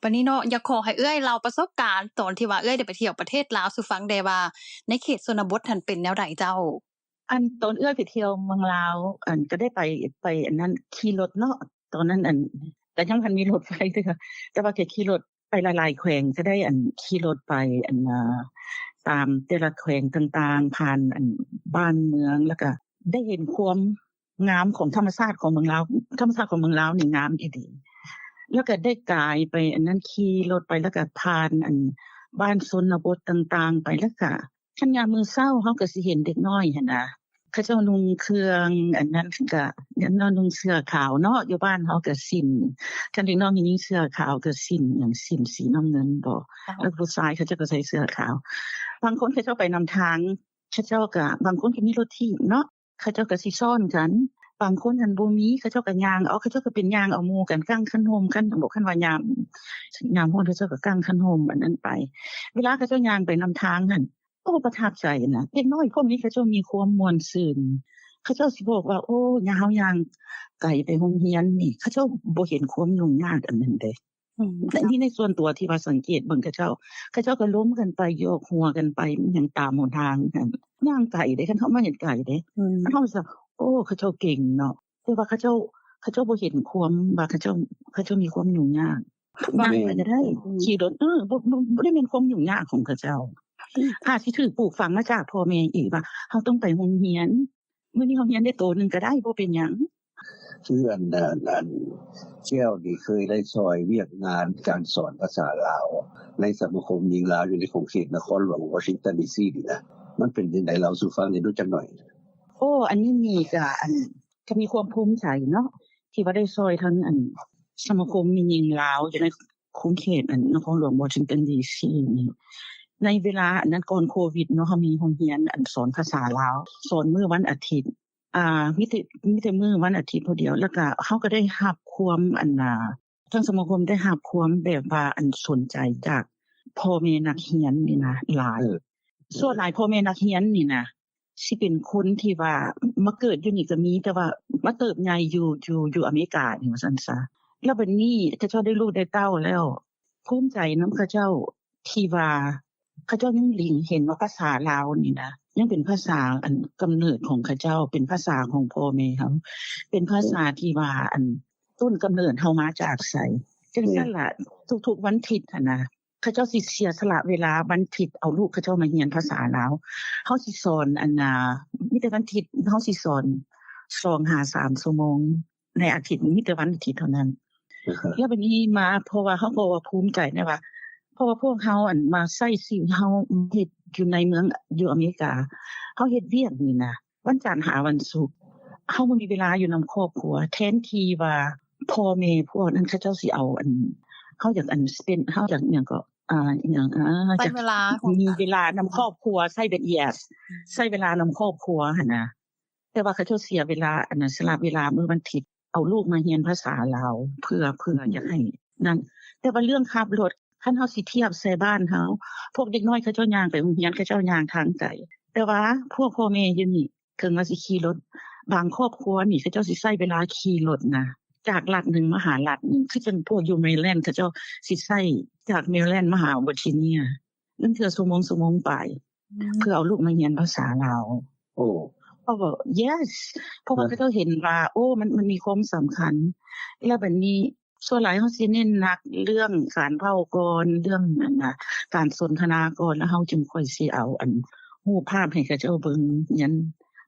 ບັດນີ້ເນາະ ຢາກຂໍໃຫ້ເອື້ອຍເລົ່າປະສົບການຕອນທີ່ວ່າເອື້ອຍໄດ້ໄປທ່ຽວປະເທດລາວສູ່ຟັງແດ່ວ່າ ໃນເຂດຊົນນະບົດຫັ້ນເປັນແນວໃດເຈົ້າ? ອັນຕອນເອື້ອຍໄປທ່ຽວເມືອງລາວ ອັນກໍໄດ້ໄປ ໄປອັນນັ້ນຂີ່ລົດເນາະ ຕອນນັ້ນ ອັນ ກໍຍັງບໍ່ທັນມີລົດໄຟເທື່ອ ແຕ່ວ່າກໍຂີ່ລົດໄປຫຼາຍໆແຂວງ ກໍໄດ້ ອັນ ຂີ່ລົດໄປ ອັນ ອ່າ ຕາມແຕ່ລະແຂວງຕ່າງໆ ຜ່ານ ອັນ ບ້ານເມືອງ ແລ້ວກໍໄດ້ເຫັນຄວາມງາມຂອງທຳມະຊາດຂອງເມືອງລາວ ທຳມະຊາດຂອງເມືອງລາວນີ້ງາມອີ່ຫຼີ ແລ້ວກໍໄດ້ກາຍໄປ ອັນນັ້ນ ຂີ່ລົດໄປ ແລ້ວກໍຜ່ານ ອັນ ບ້ານຊົນນະບົດຕ່າງໆໄປ ແລ້ວກໍ ຄັນຍາມມື້ເຊົ້າເຮົາກໍຊິເຫັນເດັກນ້ອຍຫັ້ນນະ ເຂົາເຈົ້ານຸ່ງເຄື່ອງອັນນັ້ນ ກະ ເດັກນ້ອຍນຸ່ງເສື້ອຂາວເນາະ ຢູ່ບ້ານເຮົາກະສິ້ນ ຄັນເດັກນ້ອຍມີຍິງເສື້ອຂາວກະສິ້ນ ຫຍັງສິ້ນສີນ້ຳເງິນບໍ ແລ້ວຜູ້ຊາຍເຂົາເຈົ້າກະໃສ່ເສື້ອຂາວ. ບາງຄົນເຂົາເຈົ້າໄປນຳທາງ ເຂົາເຈົ້າກະ ບາງຄົນກະມີລົດຖີບເນາະ ເຂົາເຈົ້າກະຊິຊ້ອນກັນ ບາງຄົນຫັ້ນບໍ່ມີ ເຂົາເຈົ້າກະຍ່າງເອົາ ເຂົາເຈົ້າກະເປັນຍ່າງເອົາໝູ່ກັນ ກາງຄັນຮົ່ມກັນ ບອກ ຄັນວ່າຍາມ ຍາມຮ້ອນ ເຂົາເຈົ້າກະກາງຄັນຮົ່ມອັນນັ້ນໄປ. ເວລາເຂົາເຈົ້າຍ່າງໄປນຳທາງຫັ້ນ ໂອ້ ປະທັບໃຈນະ ເດັກນ້ອຍພວກນີ້ເຂົາເຈົ້າມີຄວາມມ່ວນຊື່ນ ເຂົາເຈົ້າຊິບອກວ່າ ໂອ້ ຍາມເຮົາຍ່າງໄກໄປໂຮງຮຽນນີ້ ເຂົາເຈົ້າບໍ່ເຫັນຄວາມຫຍຸ້ງຍາກອັນນັ້ນເດ້. ອືມ ອັນນີ້ໃນສ່ວນຕົວທີ່ວ່າສັງເກດເບິ່ງເຂົາເຈົ້າ ເຂົາເຈົ້າກໍລົມກັນໄປ ຢອກຫົວກັນໄປ ຫຍັງຕາມຫົນທາງຫັ້ນ ຍ່າງໄກເດ້ ຄັນເຮົາມາເຫັນໄກເດ້ ອືມ ເຮົາຈະ ໂອ້ ເຂົາເຈົ້າເກັ່ງເນາະ ແຕ່ວ່າເຂົາເຈົ້າ ເຂົາເຈົ້າບໍ່ເຫັນຄວາມວ່າເຂົາເຈົ້າ ເຂົາເຈົ້າມີຄວາມຫຍຸ້ງຍາກ ຍ່າງໄປກໍໄດ້ ອືມ ຂີ່ລົດ ເອີ ບໍ່ ບໍ່ ບໍ່ໄດ້ແມ່ນຄວາມຫຍຸ້ງຍາກຂອງເຂົາເຈົ້າ ອືມ ອາດຊິຖືກປູກຝັງມາຈາກພໍ່ແມ່ອີກວ່າ ເຮົາຕ້ອງໄປໂຮງຮຽນ ມື້ນີ້ເຮົາຮຽນໄດ້ໂຕໜຶ່ງກໍໄດ້ ບໍ່ເປັນຫຍັງ. ຄືອັນ ອັນ ອັນ ແກ້ວນີ້ເຄີຍໄດ້ຊ່ອຍວຽກງານການສອນພາສາລາວ ໃນສະມາຄົມຍິງລາວຢູ່ໃນຂົງເຂດນະຄອນຫຼວງວໍຊິງຕັນ ດີຊີ ນີ້ນະ ມັນເປັນຈັ່ງໃດ ເລົ່າສູ່ຟັງແດ່ດູຈັກໜ້ອຍ. ໂອ້ ອັນນີ້ນີ້ກະ ອັນ ກະມີຄວາມພູມໃຈເນາະ ທີ່ວ່າໄດ້ຊ່ອຍທັງ ອັນ ສະມາຄົມແມ່ຍິງລາວຢູ່ໃນຂົງເຂດ ອັນ ນະຄອນຫຼວງວໍຊິງຕັນ ດີຊີ ນີ້. ໃນເວລາອັນນັ້ນ ກ່ອນໂຄວິດເນາະ ເຮົາມີໂຮງຮຽນ ອັນ ສອນພາສາລາວ ສອນມື້ວັນອາທິດ ອ່າ ມີແຕ່ ມີແຕ່ມື້ວັນອາທິດຜູ້ດຽວ ແລ້ວກະເຮົາກໍໄດ້ຮັບຄວາມ ອັນ ອ່າ ທາງສະມາຄົມໄດ້ຮັບຄວາມແບບວ່າ ອັນ ສົນໃຈຈາກພໍ່ແມ່ນັກຮຽນນີ້ນະຫຼາຍ. ເອີ ສ່ວນຫຼາຍພໍ່ແມ່ນັກຮຽນນີ້ນະ ຊິເປັນຄົນທີ່ວ່າມາເກີດຢູ່ນີ້ກໍມີ ແຕ່ວ່າມາເຕີບໃຫຍ່ຢູ່ ຢູ່ ຢູ່ອາເມລິການີ້ ວ່າຊັ້ນຊະ. ແລ້ວບັດນີ້ເຂົາເຈົ້າໄດ້ລູກໄດ້ເຕົ້າແລ້ວ ພູມໃຈນຳເຂົາເຈົ້າ ທີ່ວ່າເຂົາເຈົ້າຍັງຫຼິງເຫັນວ່າພາສາລາວນີ້ນະ ຍັງເປັນພາສາອັນກຳເນີດຂອງເຂົາເຈົ້າ ເປັນພາສາຂອງພໍ່ແມ່ເຮົາ ເປັນພາສາທີ່ວ່າອັນຕົ້ນກຳເນີດເຮົາມາຈາກໃສ. ຈັ່ງຊັ້ນລະ ທຸກໆວັນທິດຫັ້ນນະ ເຂົາເຈົ້າຊິເສຍສະຫຼະເວລາວັນທິດເອົາລູກເຂົາເຈົ້າມາຮຽນພາສາລາວ. ເຮົາຊິສອນອັນນ່າ ມີແຕ່ວັນທິດເຮົາຊິສອນສອງຫາສາມຊົ່ວໂມງ ໃນອາທິດ ມີແຕ່ວັນອາທິດເທົ່ານັ້ນ. ແລ້ວບັດນີ້ມາ ເພາະວ່າເຮົາກໍວ່າພູມໃຈນະວ່າ ເພາະວ່າພວກເຮົາ ອັນ ມາໃຊ້ຊີວິດ ເຮົາເຮັດຢູ່ໃນເມືອງ ຢູ່ອາເມລິກາ ເຮົາເຮັດວຽກນີ້ນະ ວັນຈັນຫາວັນສຸກ ເຮົາບໍ່ມີເວລາຢູ່ນຳຄອບຄົວ ແທນທີ່ວ່າພໍ່ແມ່ພວກນັ້ນເຂົາເຈົ້າຊິເອົາ ອັນ ເຮົາຢາກ ອັນ spend ເຮົາຢາກຫຍັງເກາະ ອ່າ ອີຫຍັງ ອ່າ ໃຊ້ເວລາ ມີເວລານຳຄອບຄົວ ໃຊ້ເວລາ yes ໃຊ້ເວລານຳຄອບຄົວຫັ້ນນະ. ແຕ່ວ່າເຂົາເຈົ້າເສຍເວລາ ອັນນັ້ນ ສະຫຼະເວລາມື້ວັນທິດ ເອົາລູກມາຮຽນພາສາລາວ ເພື່ອ ເພື່ອຢາກໃຫ້ນັ້ນ. ແຕ່ວ່າເລື່ອງຂັບລົດ ຄັນເຮົາຊິທຽບໃສ່ບ້ານເຮົາ ພວກເດັກນ້ອຍເຂົາເຈົ້າຍ່າງໄປໂຮງຮຽນ ເຂົາເຈົ້າຍ່າງທາງໄກ ແຕ່ວ່າພວກພໍ່ແມ່ຢູ່ນີ້ ເຖິງວ່າຊິຂີ່ລົດ ບາງຄອບຄົວນີ້ເຂົາເຈົ້າຊິໃຊ້ເວລາຂີ່ລົດນະ ຈາກລັດໜຶ່ງມາຫາລັດໜຶ່ງ ຄືຈັ່ງພວກຢູ່ເມແລນ ເຂົາເຈົ້າຊິໃຊ້ຈາກເມແລນມາຫາເວີຈີເນຍ ລາງເທື່ອຊົ່ວໂມງ ຊົ່ວໂມງປາຍ ອືມ ເພື່ອເອົາລູກມາຮຽນພາສາລາວ. ໂອ້ ເຂົາກໍ yes ເພາະວ່າ ເອີ ເຂົາເຈົ້າເຫັນວ່າ ໂອ້ ມັນ ມັນມີຄວາມສຳຄັນ ແລ້ວບັດນີ້ ສ່ວນຫຼາຍເຮົາຊິເນັ້ນໜັກເລື່ອງການເວົ້າກ່ອນ ເລື່ອງ ອັນນະ ການສົນທະນາກ່ອນ ແລ້ວເຮົາຈຶ່ງຄ່ອຍຊິເອົາ ອັນ ຮູບພາບໃຫ້ເຂົາເຈົ້າເບິ່ງຮຽນ.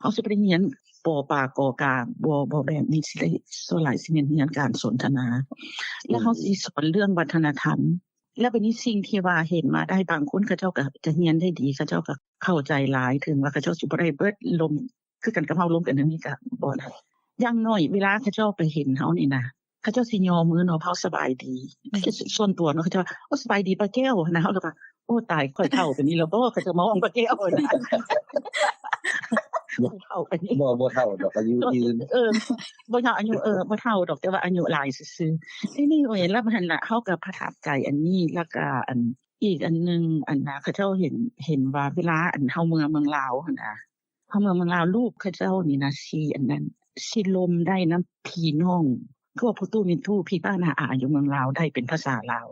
ເຮົາຊິບໍ່ໄດ້ຮຽນ ປໍ ປາ ກໍ ກາ ບໍ່ ບໍ່ແບບນີ້ ຊິໄດ້ ສ່ວນຫຼາຍຊິແມ່ນຮຽນການສົນທະນາ ແລ້ວເຮົາ ອືມ ຊິສອນເລື່ອງວັດທະນະທຳ. ແລ້ວບັດນີ້ສິ່ງທີ່ວ່າເຫັນມາໄດ້ ບາງຄົນເຂົາເຈົ້າກໍຈະຮຽນໄດ້ດີ ເຂົາເຈົ້າກໍເຂົ້າໃຈຫຼາຍ ເຖິງວ່າເຂົາເຈົ້າຊິບໍ່ໄດ້ເບິດລົມ ຄືກັນກັບເຮົາລົມກັນອັນນີ້ກໍບໍ່ໄດ້ ຢ່າງໜ້ອຍເວລາເຂົາເຈົ້າໄປເຫັນເຮົານີ້ນະ ເຂົາເຈົ້າຊິຍໍມືເນາະ ເຮົາສະບາຍດີ ອືມ ສ່ວນຕົວເນາະ ເຂົາເຈົ້າ ໂອ້ ສະບາຍດີປ້າແກ້ວ ຫັ້ນນະ ເຮົາກໍວ່າ ໂອ້ ຕາຍ ຂ້ອຍເຖົ້າປານນີ້ແລ້ວບໍ່ ເຂົາເຈົ້າມາຮ້ອງປ້າແກ້ວ ຫັ້ນນະ ຂ້ອຍເຖົ້າປານນີ້ ບໍ່ ບໍ່ເຖົ້າດອກ ອາຍຸຢືນ ເອີ ບໍ່ເຖົ້າອາຍຸ ເອີ ບໍ່ເຖົ້າດອກ ແຕ່ວ່າອາຍຸຫຼາຍຊື່ໆ anyway ແລ້ວຫັ້ນລະ ເຮົາກໍປະທັບໃຈອັນນີ້ ແລ້ວກໍອັນ ອີກອັນໜຶ່ງ ອັນນະ ເຂົາເຈົ້າເຫັນ ເຫັນວ່າເວລາ ອັນ ເຮົາເມືອເມືອງລາວຫັ້ນນະ ເຮົາເມືອເມືອງລາວ ລູກເຂົາເຈົ້ານີ້ນະ ຊິອັນນັ້ນ ຊິລົມໄດ້ນຳພີ່ນ້ອງ ຄືວ່າພໍ່ຕູ້ແມ່ຕູ້ ພີ່ປ້ານ້າອາຢູ່ເມືອງລາວໄດ້ເປັນພາສາລາວ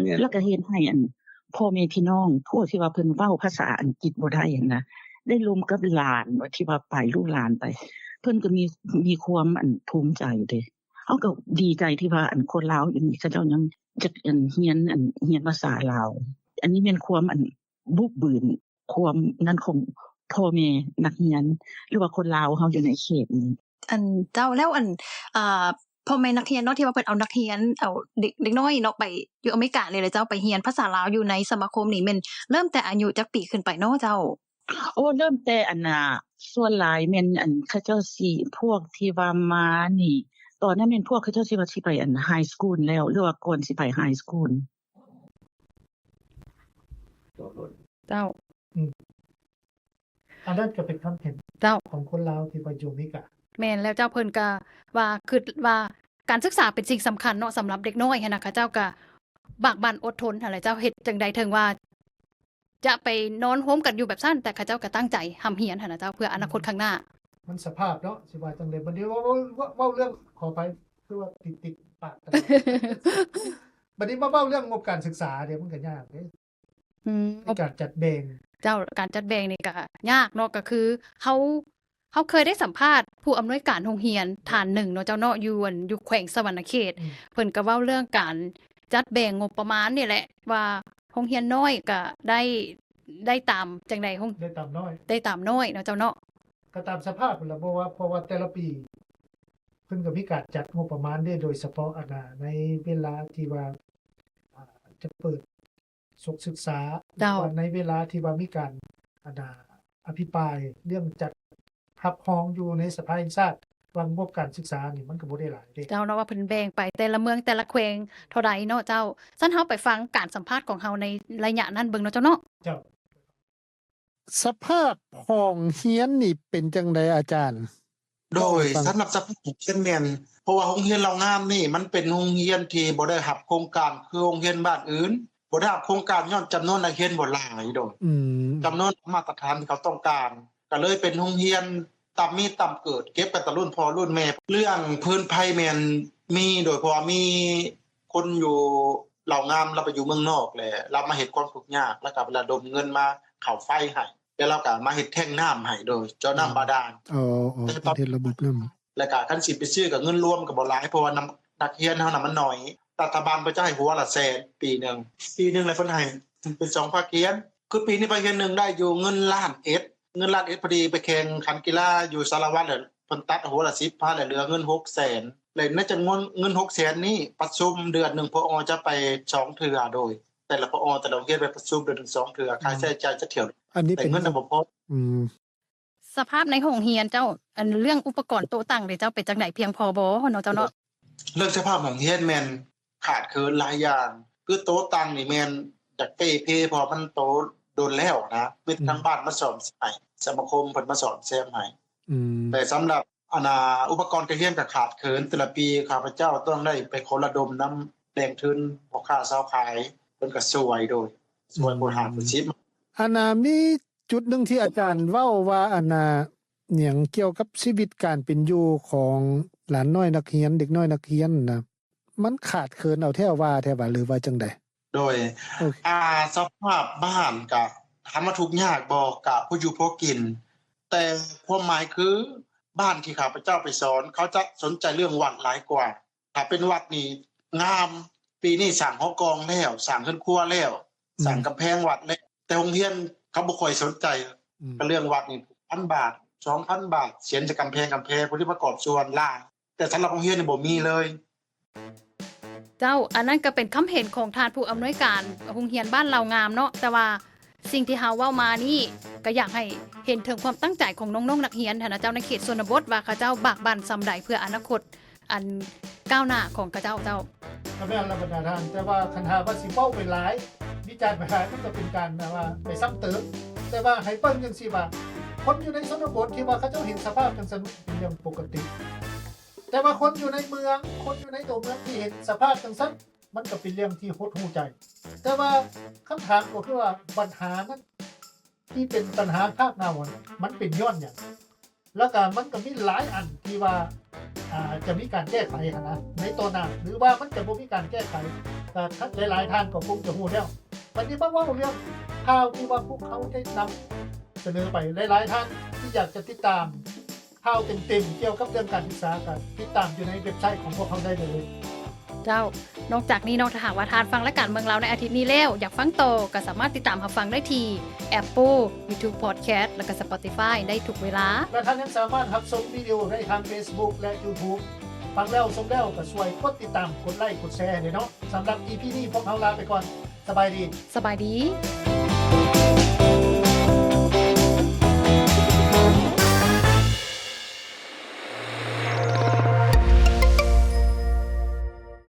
ແມ່ນ ແລ້ວກໍເຮັດໃຫ້ ອັນ ພໍ່ແມ່ພີ່ນ້ອງ ພວກທີ່ວ່າເພິ່ນເວົ້າພາສາອັງກິດບໍ່ໄດ້ຫັ້ນນະ ໄດ້ລົມກັບຫຼານ ທີ່ວ່າໄປ ລູກຫຼານໄປ ເພິ່ນກໍມີ ມີຄວາມ ອັນ ພູມໃຈເດ້. ເຮົາກໍດີໃຈທີ່ວ່າ ອັນ ຄົນລາວຢູ່ນີ້ ເຂົາເຈົ້າຍັງຢາກ ອັນ ຮຽນ ອັນ ຮຽນພາສາລາວ. ອັນນີ້ແມ່ນຄວາມ ອັນ ບຸກບືນ ຄວາມນັ້ນຂອງພໍ່ແມ່ນັກຮຽນ ຫຼືວ່າຄົນລາວເຮົາຢູ່ໃນເຂດນີ້. ອັນ ເຈົ້າ ແລ້ວ ອັນ ອ່າ ພໍ່ແມ່ນັກຮຽນເນາະ ທີ່ວ່າເພິ່ນເອົານັກຮຽນ ເອົາເດັກ ເດັກນ້ອຍເນາະ ໄປຢູ່ອາເມລິການີ້ແຫຼະເຈົ້າ ໄປຮຽນພາສາລາວຢູ່ໃນສະມາຄົມນີ້ ແມ່ນເລີ່ມແຕ່ອາຍຸຈັກປີຂຶ້ນໄປເນາະເຈົ້າ? ໂອ້ ເລີ່ມແຕ່ອັນນ່າ ສ່ວນຫຼາຍແມ່ນອັນ ເຂົາເຈົ້າຊິ ພວກທີ່ວ່າມານີ້ ຕອນນັ້ນແມ່ນພວກເຂົາເຈົ້າຊິວ່າຊິໄປອັນ high school ແລ້ວ ຫຼືວ່າກ່ອນຊິໄປ high school. ເຈົ້າ ອືມ ອັນນັ້ນກໍເປັນຄຳເຫັນ ເຈົ້າ ຂອງຄົນລາວທີ່ວ່າຢູ່ອາເມລິກາ. ແມ່ນແລ້ວເຈົ້າ ເພິ່ນກໍວ່າ ຄິດວ່າການສຶກສາເປັນສິ່ງສຳຄັນເນາະ ສຳລັບເດັກນ້ອຍຫັ້ນນະ ເຂົາເຈົ້າກໍບາກບັ່ນອົດທົນຫັ້ນແຫຼະເຈົ້າ ເຮັດຈັ່ງໃດເຖິງວ່າ ຈະໄປນອນໂຮມກັນຢູ່ແບບຊັ້ນ ແຕ່ເຂົາເຈົ້າກໍຕັ້ງໃຈຮ່ຳຮຽນຫັ້ນນະເຈົ້າ ເພື່ອອະນາຄົດຂ້າງໜ້າ. ມັນສະພາບເນາະ ຊິວ່າຈັ່ງໃດ ບັດນີ້ເວົ້າ ເວົ້າ ເວົ້າເລື່ອງ ຂໍອະໄພ ຄືວ່າຕິດ ຕິດປາກກັນ ບັດນີ້ມາເວົ້າເລື່ອງງົບການສຶກສາເດ ມັນກໍຍາກເດ້. ອືມ ໃນການຈັດແບ່ງ ເຈົ້າ ການຈັດແບ່ງນີ້ກໍຍາກເນາະ ກໍຄືເຮົາ ເຮົາເຄີຍໄດ້ສຳພາດຜູ້ອຳນວຍການໂຮງຮຽນ ອືມ ທ່ານໜຶ່ງເນາະເຈົ້າເນາະ ຢູ່ ອັນ ຢູ່ແຂວງສະຫວັນນະເຂດ ອືມ ເພິ່ນກໍເວົ້າເລື່ອງການຈັດແບ່ງງົບປະມານນີ້ແຫຼະ ວ່າໂຮງຮຽນນ້ອຍກໍໄດ້ ໄດ້ຕາມຈັ່ງໃດ ໂຮງ ໄດ້ຕາມນ້ອຍ ໄດ້ຕາມນ້ອຍເນາະເຈົ້າເນາະ ກໍຕາມສະພາບຫັ້ນລະ ເພາະວ່າ ເພາະວ່າແຕ່ລະປີເພິ່ນກໍມີການຈັດງົບປະມານເດ້ ໂດຍສະເພາະ ອັນນ່າ ໃນເວລາທີ່ວ່າ ອ່າ ຈະເປີດ ສົກສຶກສາ ເຈົ້າ ໃນເວລາທີ່ວ່າມີການ ອັນນ່າ ອະພິປາຍເລື່ອງຈັດຮັບຮອງຢູ່ໃນສະພາແຫ່ງຊາດ ວ່າງົບການສຶກສານີ້ມັນກໍບໍ່ໄດ້ຫຼາຍເດ້. ເຈົ້າ ເນາະ ວ່າເພິ່ນແບ່ງໄປແຕ່ລະເມືອງແຕ່ລະແຂວງເທົ່າໃດເນາະເຈົ້າ. ຊັ້ນເຮົາໄປຟັງການສຳພາດຂອງເຮົາໃນໄລຍະນັ້ນເບິ່ງເນາະເຈົ້າເນາະ. ເຈົ້າ. ສະພາບຫ້ອງຮຽນນີ້ເປັນຈັ່ງໃດອາຈານ? ໂດຍ ສຳລັບສະພາບຫ້ອງຮຽນແມ່ນ ເພາະວ່າໂຮງຮຽນລາວງາມນີ້ ມັນເປັນໂຮງຮຽນທີ່ບໍ່ໄດ້ຮັບໂຄງການຄືໂຮງຮຽນບ້ານອື່ນ ບໍ່ໄດ້ຮັບໂຄງການຍ້ອນຈຳນວນນັກຮຽນບໍ່ຫຼາຍ ໂດຍ ອືມ ຈຳນວນມາດຕະຖານທີ່ເຂົາຕ້ອງການ ກໍເລີຍເປັນໂຮງຮຽນຕ່ຳມີຕ່ຳເກີດ ເກັບກັນແຕ່ລຸ້ນພໍ່ລຸ້ນແມ່. ເລື່ອງຟືນໄຟແມ່ນມີ ໂດຍ ເພາະວ່າມີຄົນຢູ່ລາວງາມ ລາວໄປຢູ່ເມືອງນອກແຫຼະ ລາວມາເຮັດຄວາມທຸກຍາກ ລາວກໍໄປລະດົມເງິນມາເຂົ້າໄຟໃຫ້ ແລ້ວລາວກໍມາເຮັດແທ້ງນ້ຳໃຫ້ ໂດຍ ເຈາະນ້ຳ ອືມ ບາດານ ອໍ ອໍ ເຮັດລະບົບນ້ຳ ແລ້ວກໍຄັນຊິໄປຊື້ກໍເງິນລວມກໍບໍ່ຫຼາຍ ເພາະວ່ານຳ ນັກຮຽນເຮົານະມັນໜ້ອຍ ລັດຖະບານເພິ່ນຈະໃຫ້ຫົວລະແສນປີໜຶ່ງ ປີໜຶ່ງແລ້ວເພິ່ນໃຫ້ເປັນສອງພາກຮຽນ ຄືປີນີ້ພາກຮຽນໜຶ່ງໄດ້ຢູ່ເງິນລ້ານເອັດ ເງິນລ້ານເອັດ ພໍດີໄປແຂ່ງຂັນກິລາຢູ່ສາລະວັນ ແລ້ວເພິ່ນຕັດຫົວລະສິບພັນ ແລ້ວເຫຼືອເງິນຫົກແສນ ແລ້ວໃນຈຳນວນເງິນຫົກແສນນີ້ ປະຊຸມເດືອນໜຶ່ງ ຜອ ຈະໄປສອງເທື່ອ ໂດຍ ແຕ່ລະ ຜອ ແຕ່ລະໂຮງຮຽນໄປປະຊຸມເດືອນໜຶ່ງສອງເທື່ອ ຄ່າໃຊ້ຈ່າຍຈະທ່ຽວ ອັນນີ້ເປັນເງິນບໍ່ພໍ ອືມ ສະພາບໃນໂຮງຮຽນເຈົ້າ ອັນເລື່ອງອຸປະກອນໂຕະຕັ່ງເດເຈົ້າ ເປັນຈັ່ງໃດ ພຽງພໍບໍ່ເນາະເຈົ້າເນາະ? ເລື່ອງສະພາບໂຮງຮຽນແມ່ນຂາດເຂີນຫຼາຍຢ່າງ ຄືໂຕະຕັ່ງນີ້ແມ່ນຢາກເປ່ເພ ເພາະວ່າມັນໂຕດົນແລ້ວນະ ມີແຕ່ທາງບ້ານມາສ້ອມໃຫ້ ສະມາຄົມເພິ່ນມາສ້ອມແຊມໃຫ້ ອືມ ແຕ່ສຳລັບ ອັນນ່າ ອຸປະກອນການຮຽນກໍຂາດເຂີນ ແຕ່ລະປີຂ້າພະເຈົ້າຕ້ອງໄດ້ໄປຂໍລະດົມນຳແຫຼ່ງທຶນ ພໍ່ຄ້າຊາວຂາຍ พิ่นກໍຊ່ວຍ ໂດຍ ຊ່ວຍຜູ້ຫ້າຜູ້ສິບ. ອັນນ່າ ມີຈຸດໜຶ່ງທີ່ອາຈານເວົ້າວ່າ ອັນນ່າ ຫຍັງ ກ່ຽວກັບຊີວິດການເປັນຢູ່ຂອງຫຼານນ້ອຍນັກຮຽນ ເດັກນ້ອຍນັກຮຽນນະ ມັນຂາດເຂີນເອົາແທ້ວ່າແທ້ຫວາ ຫຼືວ່າຈັ່ງໃດ? ໂດຍ ໂອເຄ ອ່າ ສະພາບບ້ານກະ ຖາມວ່າທຸກຍາກບໍ່ ກະພໍຢູ່ພໍກິນ ແຕ່ຄວາມໝາຍຄື ບ້ານທີ່ຂ້າພະເຈົ້າໄປສອນ ເຂົາຈະສົນໃຈເລື່ອງວັດຫຼາຍກວ່າ. ຖ້າເປັນວັດນີ້ງາມ ປີນີ້ສ້າງຫໍກອງແລ້ວ ສ້າງເຮືອນຄົວແລ້ວ ອືມ ສ້າງກຳແພງວັດແລ້ວ ແຕ່ໂຮງຮຽນເຂົາບໍ່ຄ່ອຍສົນໃຈ ອືມ ກະເລື່ອງວັດນີ້ ພັນບາດ ສອງພັນບາດ ສຽນຈາກກຳແພງ ກຳແພງ ຜູ້ທີ່ປະກອບສ່ວນຫຼາຍ ແຕ່ສຳລັບໂຮງຮຽນນີ້ບໍ່ມີເລີຍ. ເຈົ້າ ອັນນັ້ນກໍເປັນຄຳເຫັນຂອງທ່ານຜູ້ອຳນວຍການໂຮງຮຽນບ້ານເລົ່າງາມເນາະ ແຕ່ວ່າສິ່ງທີ່ເຮົາເວົ້າມານີ້ ກໍຢາກໃຫ້ເຫັນເຖິງຄວາມຕັ້ງໃຈຂອງນ້ອງໆນັກຮຽນຫັ້ນນະເຈົ້າ ໃນເຂດຊົນນະບົດ ວ່າເຂົາເຈົ້າບາກບັ່ນສ່ຳໃດເພື່ອອະນາຄົດອັນກ້າວໜ້າຂອງເຂົາເຈົ້າ ເຈົ້າ. ກໍແມ່ນລະບັນດາທ່ານ ແຕ່ວ່າຄັນຫາວ່າຊິເວົ້າໄປຫຼາຍ ວິຈານໄປຫຼາຍ ມັນກໍເປັນການແບບວ່າໄປຊ້ຳເຕີມ ແຕ່ວ່າໃຫ້ເບິ່ງຈັ່ງຊີ້ວ່າ ຄົນຢູ່ໃນຊົນນະບົດທີ່ວ່າເຂົາເຈົ້າເຫັນສະພາບຈັ່ງຊັ້ນ ເປັນເລື່ອງປົກກະຕິ ແຕ່ວ່າຄົນຢູ່ໃນເມືອງ ຄົນຢູ່ໃນຕົວເມືອງທີ່ເຫັນສະພາບຈັ່ງຊັ້ນ ມັນກໍເປັນເລື່ອງທີ່ຫົດຫູ່ໃຈ. ແຕ່ວ່າຄຳຖາມກໍຄືວ່າ ບັນຫານັ້ນທີ່ເປັນບັນຫາຮາກເຫງົ້າຫັ້ນ ມັນເປັນຍ້ອນຫຍັງ? ແລ້ວກໍມັນກໍມີຫຼາຍອັນທີ່ວ່າ ອາ ຈະມີການແກ້ໄຂຫັ້ນນະ ໃນຕໍ່ໜ້າ ຫຼືວ່າມັນຈະບໍ່ມີການແກ້ໄຂ ກໍຫຼາຍໆທ່ານກໍຄົງຈະຮູ້ແລ້ວ. ບັດນີ້ມາເວົ້າເລື່ອງຂ່າວທີ່ວ່າພວກເຮົາໄດ້ນຳສະເໜີໄປ ຫຼາຍໆທ່ານທີ່ຢາກຈະຕິດຕາມ ຂ່າວເຕັມໆກ່ຽວກັບເລື່ອງການສຶກສາ ກໍຕິດຕາມຢູ່ໃນເວັບໄຊຂອງພວກເຮົາໄດ້ເລີຍ. ເຈົ້າ ນອກຈາກນີ້ເນາະ ຖ້າຫາກວ່າທ່ານຟັງລາຍການເມືອງລາວໃນອາທິດນີ້ແລ້ວ ຢາກຟັງຕໍ່ ກໍສາມາດຕິດຕາມຮັບຟັງໄດ້ທີ່ Apple, YouTube Podcast ແລ້ວກໍ Spotify ໄດ້ທຸກເວລາ ແລະ ທ່ານຍັງສາມາດຮັບຊົມວິດີໂອໄດ້ທາງ Facebook ແລະ YouTube. ຟັງແລ້ວຊົມແລ້ວ ກໍຊ່ວຍກົດຕິດຕາມ ກົດໄລ ກົດແຊໃຫ້ແດ່ເນາະ. ສຳລັບ ອີ ພີ ນີ້ ພວກເຮົາລາໄປກ່ອນ. ສະບາຍດີ. ສະບາຍດີ.